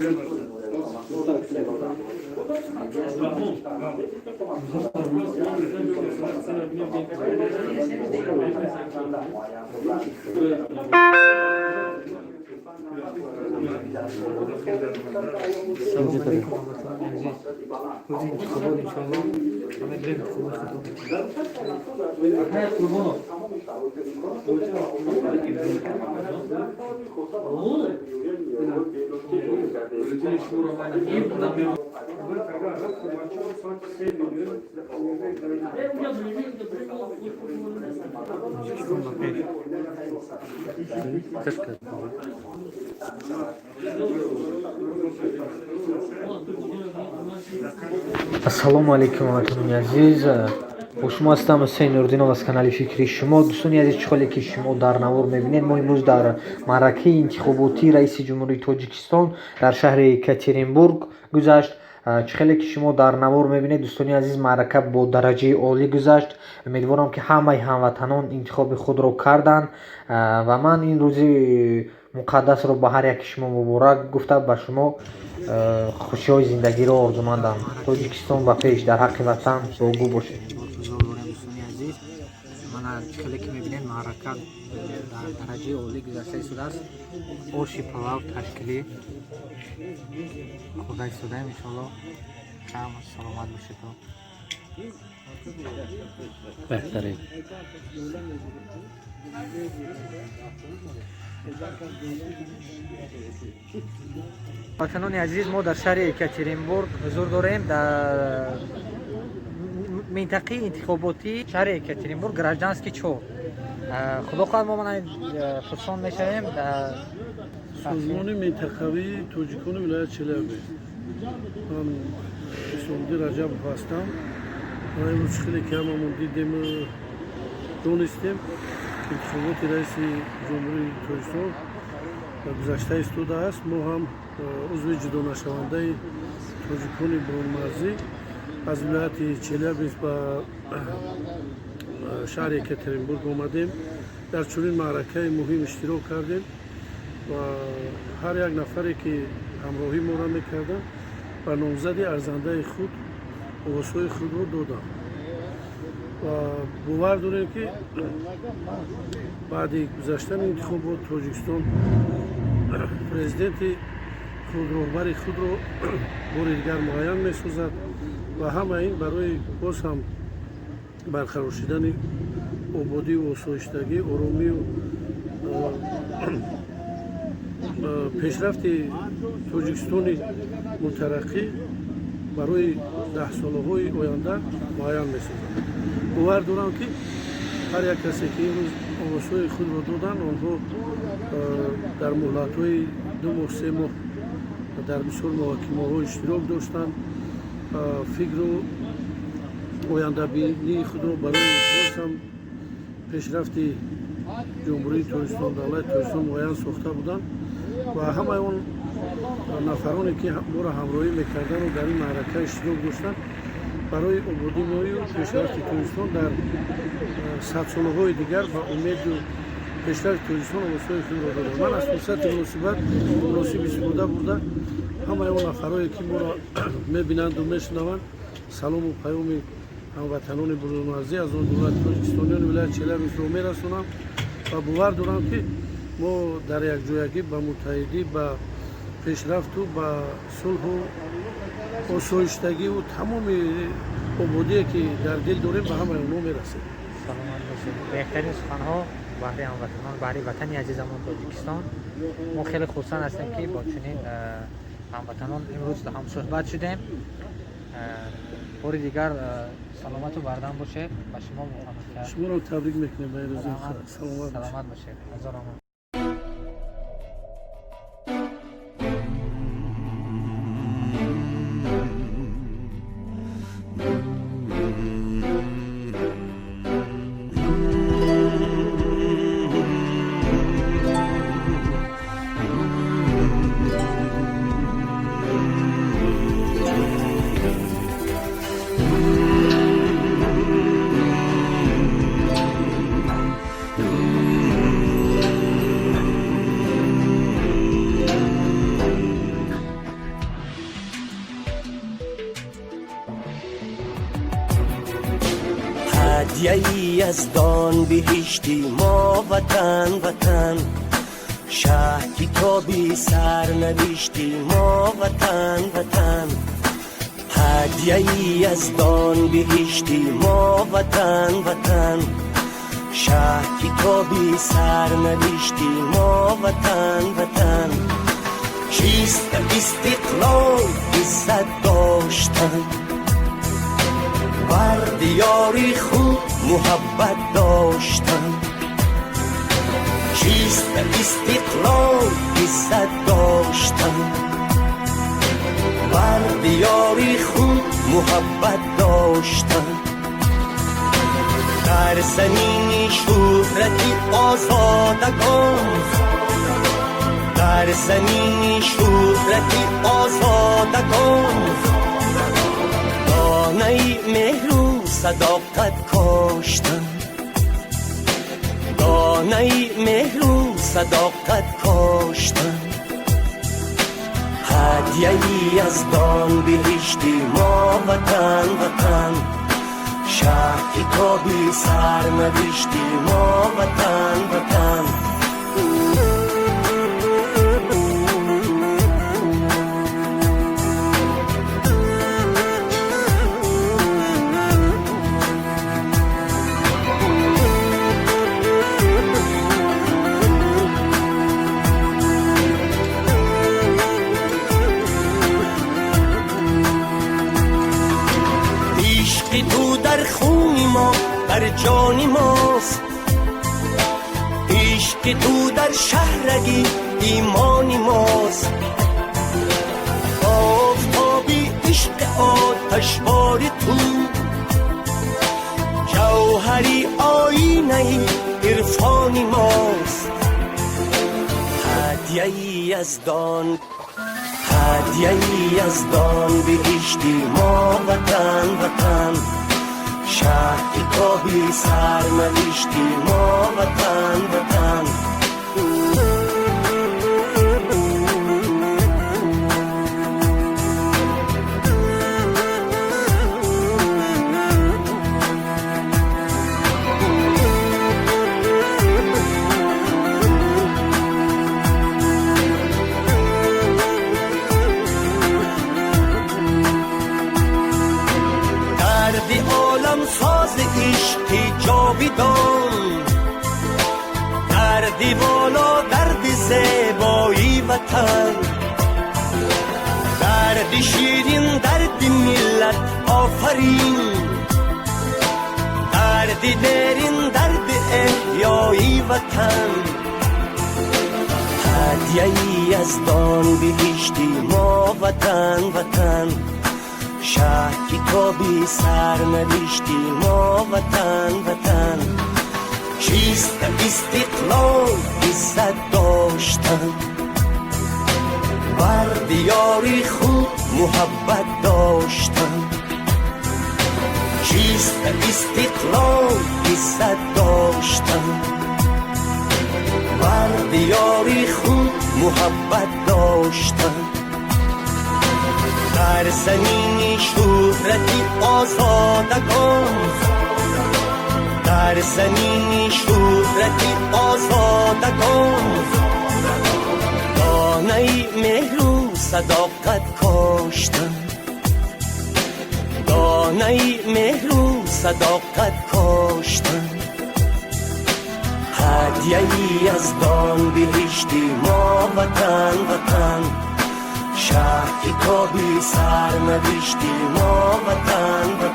Салом алейкум, ҳамватанони азиз. Рӯзи интихобот, иншоалло, ҳама дорем интихоботи худро мекунем. Қурбонов. Тоҷикистон ба пеш. Ассалому алайкум, ҳамватанони азиз. Бо шумо ҳастам Ҳусейн Нурдинов аз канали Фикри шумо. Дӯстони азиз, чӣ холе ки шумо дар навор мебинед, мо имрӯз дар маъракаи интихоботии раиси Ҷумҳурии Тоҷикистон дар шаҳри Екатеринбург гузашт. Чӣ хеле ки шумо дар навор мебинед, дӯстони азиз, маърака бо дараҷаи олӣ гузашт. Умедворам, ки ҳамаи ҳамватанон интихоби худро карданд, ва ман ин рӯзи муқаддасро ба ҳар яки шумо муборак гуфта, ба шумо хушиҳои зиндагиро орзумандам. Тоҷикистон ба пеш, дар ҳаққи ватан дуогӯ бошед. Ҳузур дорем, дӯстони азиз. Мана, чӣ хеле ки мебинед, маърака дар дараҷаи олӣ гузашта истодааст. Оши палав ташкилӣ хӯрда истодаем. Иншоалло, ҳама саломат бошед. Беҳтарин. Ватанони азиз, мо дар шаҳри Екатеринбург ҳузур дорем, дар минтақаи интихоботии шаҳри Екатеринбург, Гражданский 4. Худо хоҳад, мо мана пурсон мешавем дар Созмони минтақавии тоҷикони вилояти Челябинск. Ман Исломиддин Раҷабов ҳастам. Ва имрӯз, хеле ки ҳамамон дидему донистем, интихоботи раиси Ҷумҳурии Тоҷикистон гузашта истодааст. Мо ҳам узви ҷудонашавандаи тоҷикони берунмарзӣ аз вилояти Челябинск ба шаҳри Екатеринбург омадем, дар чунин маъракаи муҳим иштирок кардем ва ҳар як нафаре ки ҳамроҳӣ моро мекарданд, ба номзади арзандаи худ овозҳои худро доданд. Ва бовар дорем, ки баъди гузаштани интихобот Тоҷикистон президенти худ, роҳбари худро бори дигар муайян месозад ва ҳама ин барои боз ҳам барқарор шудани ободию осоиштагӣ, оромию пешрафти Тоҷикистони мутараққӣ барои даҳсолаҳои оянда муайян месозад. Бовар дорам, ки ҳар як касе ки имрӯз овозҳои худро доданд, онҳо дар муҳлатҳои 2 моҳ, 3 моҳ дар бисёр муҳокимаҳо иштирок доштанд, фикру ояндабинии худро барои боз ҳам пешрафти Ҷумҳурии Тоҷикистон, давлати Тоҷикистон муайян сохта буданд. Ва ҳамаи он нафароне ки моро ҳамроҳӣ мекардану дар ин маърака иштирок доштанд, барои ободию пешрафти Тоҷикистон дар садсолаҳои дигар ба умеду пешрафти Тоҷикистон овозҳои худро доданд. Ман аз фурсати муносиб истифода бурда, ҳамаи он нафарое ки моро мебинанду мешунаванд, салому паёми ҳамватанони берунмарзӣ, аз он ҷумла тоҷикистониёни вилояти Челябинскро мерасонам ва бовар дорам, ки мо дар якҷоягӣ ба муттаҳидӣ, ба пешрафту ба сулҳу осоиштагиву тамоми ободие ки дар дил дорем, ба ҳамаи онҳо мерасем. Саломат бошед. Беҳтарин суханҳо баҳри ҳамватанон, баҳри ватани азизамон Тоҷикистон. Мо хеле хурсанд ҳастем, ки бо чунин ҳамватанон имрӯз ҳамсӯҳбат шудем. Бори дигар саломату бардам бошед, ба шумо муваффақият. Шуморо табрик мекунем ба ин рӯзи. Саломат бошед. Саломат бошед, ҳазор омад. Ҳадияи яздон биҳишти мо ватан, ватан. Шаҳ китоби сарнавишти мо ватан, ватан. Ҳадияи яздон биҳишти мо ватан, ватан. Шаҳ китоби сарнавишти мо ватан, ватан. Чист истиқлол иззат доштан, бар диёри худ муҳаббат доштан. Чист истиқлол иззат доштан, бар диёри худ муҳаббат доштан. Дар замини шӯҳрати озодагон, дар замини шӯҳрати озодагон, донаи меҳру садоқат коштан, донаи меҳру садоқат коштан. Ҳадияи яздон биҳишти мо ватан, ватан. Шаҳ китоби сарнавишти мо ватан, ватан. Ишқи ту дар хуни мо, дар ҷони мост. Ишқи ту дар шаҳраги имони мост. Офтоби ишқи оташбори ту, ҷавҳари оинаи ирфони мост. Ҳадияи яздон, ҳадияи яздон биҳишти мо ватан, ватан. Шаҳ китоби сарнавишти мо ватан, ватан. Дарди олам сози ишқи ҷовидон, дарди воло, дарди зебои ватан, дарди ширин, дарди миллат офарин, дарди дерин, дарди эҳёи ватан. Ҳадияи яздон биҳишти мо ватан, ватан. Шаҳ китоби сарнавишти мо ватан, ватан. Чист истиқлол иззат доштан, бар диёри худ муҳаббат доштан. Чист истиқлол иззат доштан, бар диёри худ муҳаббат доштан. Дар замини шӯҳрати озодагон, дар замини шӯҳрати озодагон, донаи меҳру садоқат коштан, донаи меҳру садоқат коштан. Ҳадияи яздон биҳишти мо ватан, ватан. Шаҳ китоби сарнавишти мо ватан, ватан.